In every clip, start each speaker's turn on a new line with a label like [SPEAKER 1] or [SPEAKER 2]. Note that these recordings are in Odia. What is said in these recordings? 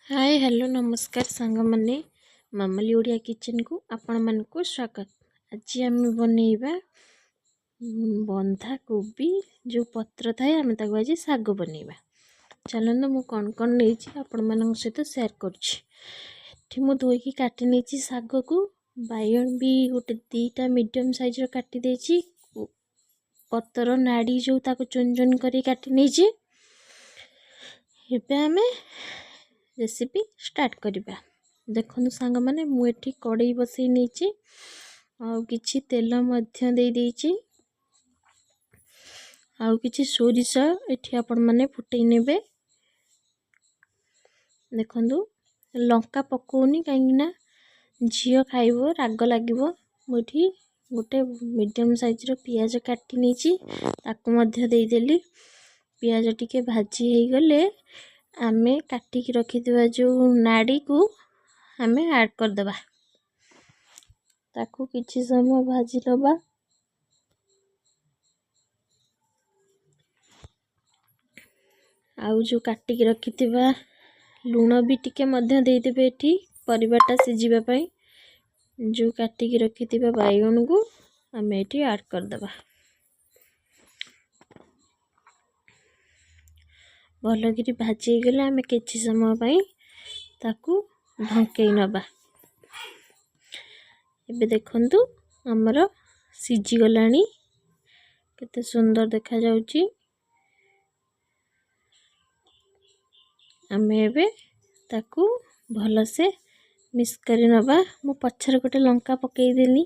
[SPEAKER 1] ହାଏ, ହ୍ୟାଲୋ, ନମସ୍କାର ସାଙ୍ଗମାନେ। ମାମାଲି ଓଡ଼ିଆ କିଚେନକୁ ଆପଣମାନଙ୍କୁ ସ୍ୱାଗତ। ଆଜି ଆମେ ବନେଇବା ବନ୍ଧାକୋବି ଯେଉଁ ପତ୍ର ଥାଏ, ଆମେ ତାକୁ ଆଜି ଶାଗ ବନେଇବା। ଚାଲନ୍ତୁ, ମୁଁ କ'ଣ କ'ଣ ନେଇଛି ଆପଣମାନଙ୍କ ସହିତ ସେୟାର କରୁଛି। ଏଠି ମୁଁ ଧୋଇକି କାଟି ନେଇଛି ଶାଗକୁ। ବାଇଗଣ ବି ଗୋଟେ ଦୁଇଟା ମିଡ଼ିୟମ୍ ସାଇଜ୍ର କାଟି ଦେଇଛି। ପତର ନାଡ଼ି ଯେଉଁ, ତାକୁ ଚୁନ ଚୁନ କରି କାଟି ନେଇଛି। ଏବେ ଆମେ ରେସିପି ଷ୍ଟାର୍ଟ କରିବା। ଦେଖନ୍ତୁ ସାଙ୍ଗମାନେ, ମୁଁ ଏଠି କଡ଼େଇ ବସେଇ ନେଇଛି ଆଉ କିଛି ତେଲ ମଧ୍ୟ ଦେଇ ଦେଇଛି ଆଉ କିଛି ସୋରିଷ ଏଠି ଆପଣମାନେ ଫୁଟେଇ ନେବେ। ଦେଖନ୍ତୁ, ଲଙ୍କା ପକାଉନି, କାହିଁକିନା ଝିଅ ଖାଇବ, ରାଗ ଲାଗିବ। ମୁଁ ଏଠି ଗୋଟେ ମିଡ଼ିୟମ୍ ସାଇଜ୍ର ପିଆଜ କାଟି ନେଇଛି, ତାକୁ ମଧ୍ୟ ଦେଇଦେଲି। ପିଆଜ ଟିକେ ଭାଜି ହେଇଗଲେ ଆମେ କାଟିକି ରଖିଥିବା ଯେଉଁ ନାଡ଼ିକୁ ଆମେ ଆଡ଼୍ କରିଦେବା। ତାକୁ କିଛି ସମୟ ଭାଜି ନେବା। ଆଉ ଯେଉଁ କାଟିକି ରଖିଥିବା ଲୁଣ ବି ଟିକେ ମଧ୍ୟ ଦେଇଦେବେ ଏଠି, ପରିବାଟା ସିଝିବା ପାଇଁ। ଯେଉଁ କାଟିକି ରଖିଥିବା ବାଇଗଣକୁ ଆମେ ଏଠି ଆଡ଼୍ କରିଦେବା। ଭଲକିରି ଭାଜି ହେଇଗଲେ ଆମେ କିଛି ସମୟ ପାଇଁ ତାକୁ ଢଙ୍କେଇ ନେବା। ଏବେ ଦେଖନ୍ତୁ, ଆମର ସିଝିଗଲାଣି, କେତେ ସୁନ୍ଦର ଦେଖାଯାଉଛି। ଆମେ ଏବେ ତାକୁ ଭଲସେ ମିକ୍ସ କରି ନେବା। ମୁଁ ପଛରେ ଗୋଟେ ଲଙ୍କା ପକାଇଦେଲି,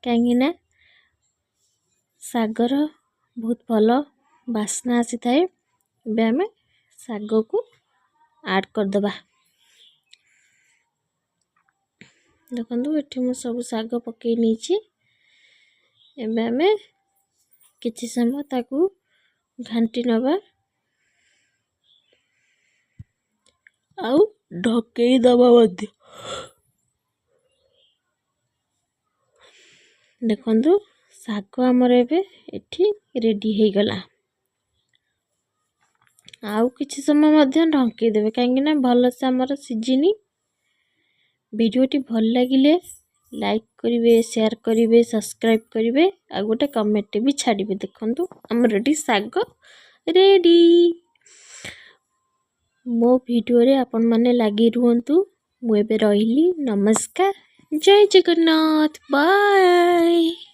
[SPEAKER 1] କାହିଁକିନା ଶାଗର ବହୁତ ଭଲ ବାସ୍ନା ଆସିଥାଏ। ଏବେ ଆମେ ଶାଗକୁ ଆଡ଼୍ କରିଦେବା। ଦେଖନ୍ତୁ, ଏଠି ମୁଁ ସବୁ ଶାଗ ପକାଇ ନେଇଛି। ଏବେ ଆମେ କିଛି ସମୟ ତାକୁ ଘାଣ୍ଟି ନେବା ଆଉ ଢକେଇ ଦେବା ମଧ୍ୟ। ଦେଖନ୍ତୁ, ଶାଗ ଆମର ଏବେ ଏଠି ରେଡ଼ି ହେଇଗଲା। ଆଉ କିଛି ସମୟ ମଧ୍ୟ ଢଙ୍କେଇ ଦେବେ, କାହିଁକିନା ଭଲସେ ଆମର ସିଝିନି। ଭିଡ଼ିଓଟି ଭଲ ଲାଗିଲେ ଲାଇକ୍ କରିବେ, ସେୟାର କରିବେ, ସବସ୍କ୍ରାଇବ୍ କରିବେ ଆଉ ଗୋଟେ କମେଣ୍ଟ ବି ଛାଡ଼ିବେ। ଦେଖନ୍ତୁ, ଆମର ଏଠି ଶାଗ ରେଡ଼ି। ମୋ ଭିଡ଼ିଓରେ ଆପଣମାନେ ଲାଗି ରୁହନ୍ତୁ। ମୁଁ ଏବେ ରହିଲି। ନମସ୍କାର, ଜୟ ଜଗନ୍ନାଥ, ବାଏ।